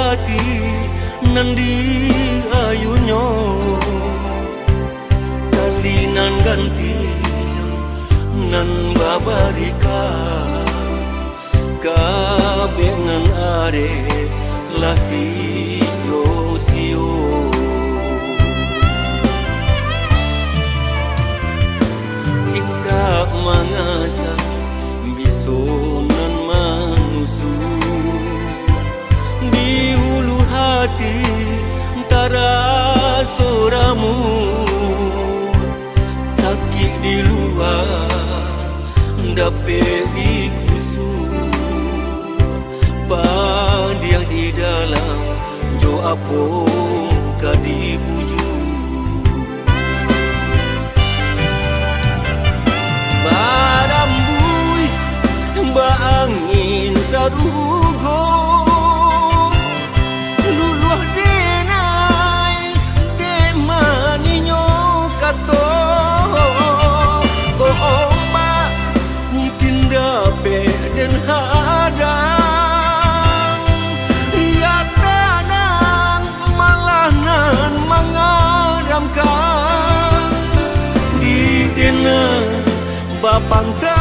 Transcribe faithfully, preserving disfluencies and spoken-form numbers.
ati nan di ayunyo, tali nan ganti nan babarikan, kabek nan arek lah sio-sio. Indak mangasa biso nan manusu, di ulu hati taraso ramu, sakik di lua dapek digusu, padiah di dalam jo apo ka dibuju. Barambuih baangin sarugo, luluah denai dek maninyo kato, ko ombak mungkin dapek den hadang, ya tanang malah nan mangaramkan di denai bapanta